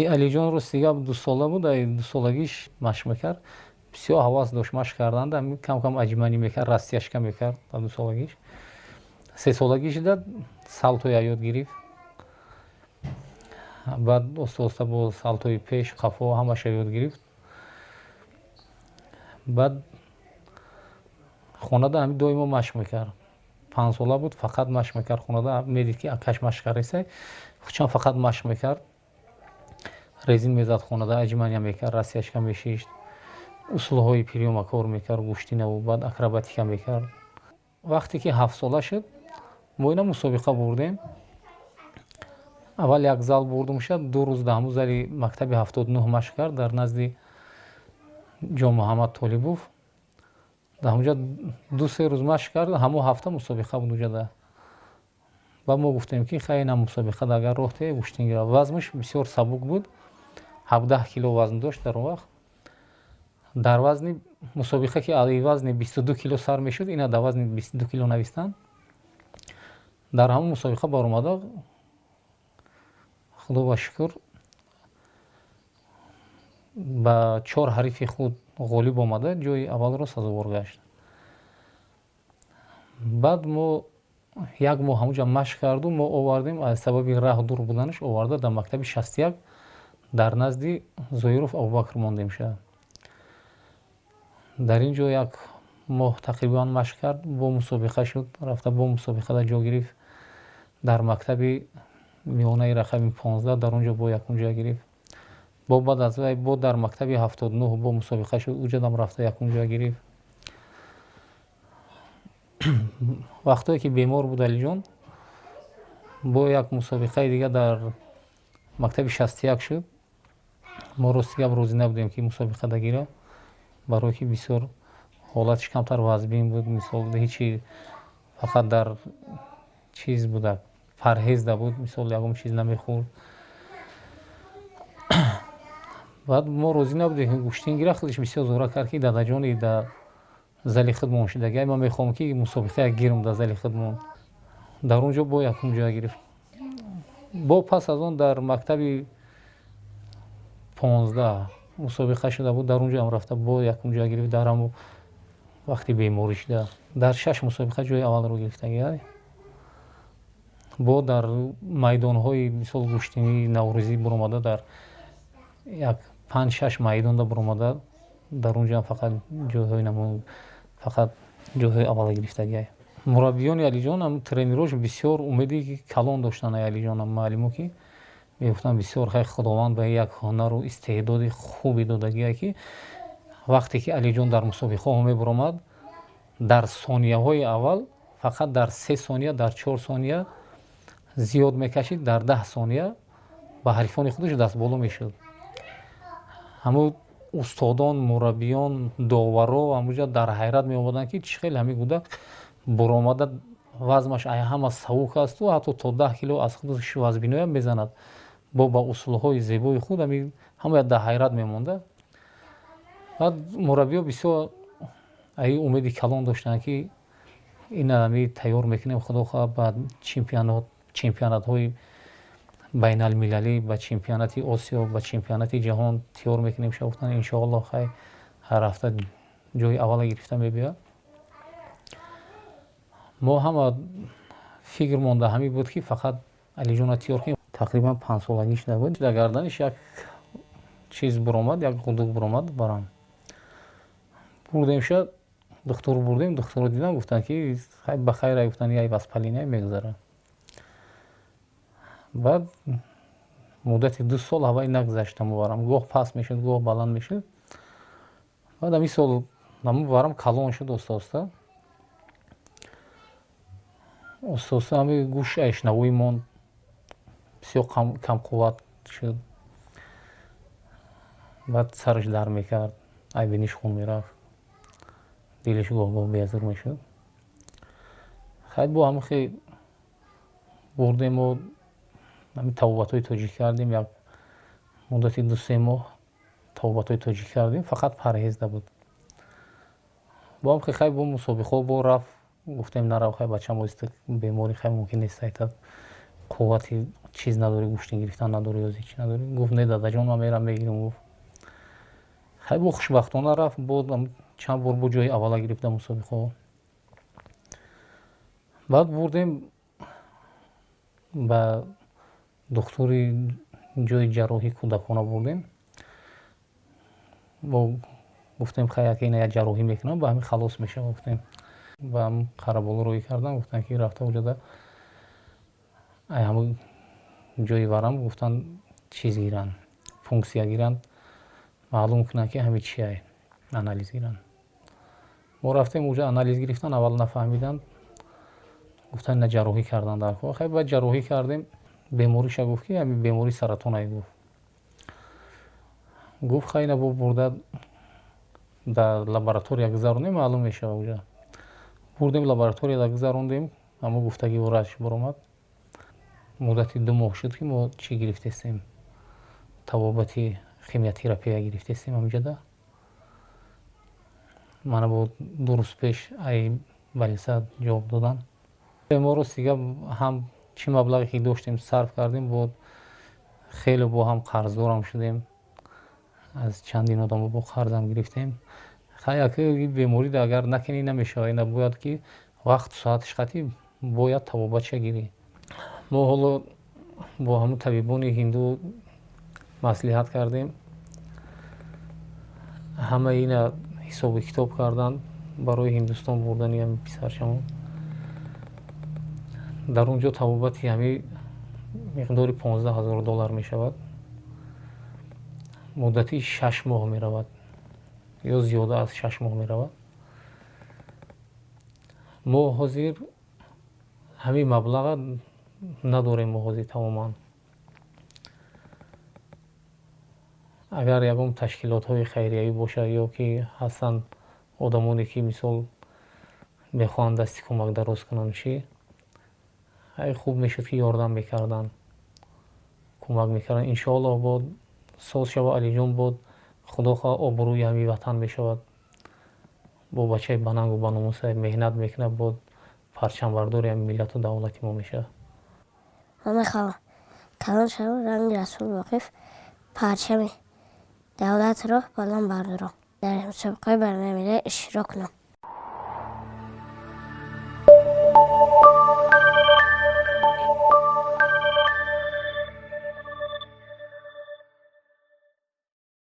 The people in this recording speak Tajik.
Алиҷон, рости гап, 2 сола буд, ай 2 солагиш машқ мекард. Бисёр ҳавас дошт машқ карданда. Кам кам отжимание мекард, растяжка мекард дар 2 солагиш. 3 солагишда салтоя ёд гирифт. Баъд оста оста бо салтои пеш, қафо, ҳамаша ёд гирифт. Баъд хонада ҳами доимо машқ мекард. 5 сола буд, фақат машқ мекард хонада. Медид, ки акаш машқ кардаиста, худшам фақат машқ мекард. Резин мезад хонада, отжимания мекард, растяжка мешишт, усулҳои приёма кор мекард, гӯштинаву баъд акробатика мекард. Вақте ки 7 сола шуд, мо ина мусобиқа бурдем. Аввал як зал бурдум, 2 рӯз дар ҳамун зали мактаби 79 машқ кард, дар назди Ҷонмуҳаммад Толибов. Дар ҳамунҷа 2-3 рӯз машқ кард. Ҳамон ҳафта мусобиқа буд уҷада. Баъд мо гуфтем, ки хай, ина мусобиқада агар роҳ те, гӯштин гира. Вазнаш бисёр сабук буд, 17 кило вазн дошт дар он вақт. Дар вазни мусобиқа, ки вазни 22 кило сар мешуд, ина дар вазни 22 кило навистанд. Дар ҳамон мусобиқа баромада, худо ба шукр, ба чор ҳарифи худ ғолиб омада, ҷои аввалро сазовор гашт. Баъд мо як моҳ ҳамунҷа машқ карду мо овардем. Аз сабаби раҳ дур буданаш, оварда дар мактаби 61 дар назди Зоиров Абубакр мондем ша. Дар ин ҷо як моҳ тақрибан машқ кард. Бо мусобиқа шуд, рафта бо мусобиқада ҷо гирифт дар мактаби миёнаи рақами 15. Дар он ҷо бо якум ҷой гирифт. Бо баъд аз вай бо дар мактаби 79 бо мусобиқа шуд, уҷадам рафта якум ҷой гирифт. Вақтое ки бемор буд Алиҷон, бо як мусобиқаи дига дар мактаби 61 шуд. Мо, рости гап, розӣ набудем, ки мусобиқада гира, барое ки бисёр ҳолаташ камтар вазбин буд. Мисол, ҳечи, фақат дар чиз буда, парҳезда буд, мисол, ягон чиз намехӯрд. Баъд мо розӣ набудем, ки гӯштин гира. Худаш бисёр зора кард, ки: «Дадаҷони, дар зали худмон шудагай, ман мехоҳам, ки мусобиқая гирам дар зали худмон». Дар он ҷо бо якум ҷоя гирифт. Бо пас аз он дар мактаби 15 мусобиқа шуда буд, дар он ҷоам рафта бо якум ҷоя гирифт. Дар ҳамон вақти беморӣ шуда, дар шаш мусобиқа ҷои аввалро гирифтагиай. Бо дар майдонҳои, мисол, гӯштинии наврӯзӣ буромада, дар як панҷ шаш майдонда буромада, дар он ҷоам фақат ҷойҳои намо, фақат ҷойҳои аввала гирифтагиай. Мураббиёни Алиҷон, тренерош бисёр умеди калон доштанд ай Алиҷон. Муаллимо ки мегуфтанд, бисёр хай, Худованд ба як ҳунару истеъдоди хубе додагие, ки вақте ки Алиҷон дар мусобиқаҳо мебуромад, дар сонияҳои аввал фақат дар 3 сония, дар 4 сония зиёд мекашид, дар 10 сония ба ҳарифони худаш дастболо мешуд. Ҳамун устодон, мураббиён, доваро ҳамуҷа дар ҳайрат меомаданд, ки чӣ хел ҳамин кӯдак буромада, вазнаш ай ҳама сабук асту ҳатто то 10 кило аз худаш вазбиноям мезанад, бо ба усулҳои зебои худ ҳамаят дар ҳайрат мемонда. Баъд мураббиё бисёр аи умеди калон доштанд, ки ина ами тайёр мекунем, худо хоҳад, ба чемпионатҳои байналмилалӣ, ба чемпионати Осиё, ба чемпионати ҷаҳон тайёр мекунем. Ша гуфтанд, иншоалло, хай, ҳар ҳафта ҷои аввала гирифта мебиёяд. Мо ҳама фикр монда ҳамин буд, ки фақат Алиҷонро тайёр кунем. Тақрибан 5 солагӣ шуда буд, дар гарданиш як чиз буромад, як ғудук буромад. Барам бурдем ша, духтур бурдем. Духтурро дидам, гуфтанд, ки ба хайр, гуфтанд, яй воспаление мегузарад. Баъд муддати 2 сол ҳавай нагузашта, муварам гоҳ паст мешуд, гоҳ баланд мешуд. Баъд ҳамин сол ҳамун варам калон шуд оста оста, оста оста. Ҳами гӯш айшнавоӣ монд, бисёр камқувват шуд. Баъд сараш дард мекард, ай биниш хун мерафт, дилаш гоҳ гоҳ безур мешуд. Хай, бо ҳамин хел бурдему ҳамин табобатҳои тоҷикӣ кардем. Як муддати 2-3 моҳ табобатҳои тоҷикӣ кардем, фақат парҳезда буд. Бо ҳам хай, бо мусобиқаҳо бо рафт. Гуфтем, нарав, хай, бачам, беморӣ, хай, мумкин нест, айтад. Қуввати чиз надорӣ, гӯштин гирифтан надорӣ, ёзи чи надорӣ. Гуфт: «Не, дадаҷон, ман мерам, мегирам», гуфт. Хай, бо хушбахтона рафт, бо чанд бор бо ҷои аввала гирифта мусобиқаҳо. Баъд бурдем ба духтури ҷои ҷарроҳии кӯдакона бурдем. Бо гуфтем: «Хай, яке ина як ҷарроҳӣ мекунам, ба ҳамин халос мешава», гуфтем. Ба қараболо роҳӣ кардан, гуфтанд, ки рафта оҷода ай ҳамун ҷои варам, гуфтанд, чиз гиранд, пунксия гиранд, маълум кунанд, ки ҳамин чи ай, анализ гиранд. Мо рафтем уҷа, анализ гирифтан, аввал нафаҳмиданд, гуфтанд, ина ҷарроҳӣ кардан дар кор. Хай, баъд ҷарроҳӣ кардем, бемориша гуфт, ки ҳамин бемории саратон ай гуфт. Гуфт: «Хай, ина бо бурда дар лаборатория гузаронем, маълум мешава». Уҷа бурдем, лабораторияда гузарондем, ҳамо гуфтагӣ врачш баромад. Муддати 2 моҳ шуд, ки мо чӣ гирифтестем, табобати химиотерапия гирифтестем ҳамҷода. Мана бо 2 рӯз пеш ай больница ҷавоб додан. Мо рости гап, ҳам чӣ маблағе ки доштем, сарф кардем, бо хеле бо ҳам қарздорам шудем, аз чандин одамо бо қарзам гирифтем. Хай, яке беморӣ агар накунӣ, намешавад. Ина бояд ки вақту соаташ қатӣ бояд табобатша гирӣ. Мо ҳоло бо ҳамун табибони ҳинду маслиҳат кардем, ҳамаи ина ҳисобу китоб карданд барои Ҳиндустон бурдани ҳами писарчамон. Дар он ҷо табобати ҳами миқдори 15 000 доллар мешавад, муддати 6 моҳ меравад ё зиёда аз 6 моҳ меравад. Мо ҳозир ҳамин маблаға надорем мо ҳозир тамоман. Агар ягон ташкилотҳои хайриявӣ бошад ё ки ҳастанд одамоне, ки мисол мехоҳанд дасти кӯмак дароз кунанд, чӣ ай хуб мешуд, ки ёрдам мекарданд, кӯмак мекарданд. Иншоаллоҳ, бод соз шава Алиҷон, бод худо хоҳад, обрӯи ҳамин ватан мешавад. Бо бачаи банангу баномуса меҳнат мекунад, бод парчамбардори ҳамин миллату давлати мо мешавад. Ман мехоҳам калон шавам, ранги Расул Воқиф парчами давлатро баланд бардорам, дар мусобиқаҳои байналмилалӣ иштирок кунам.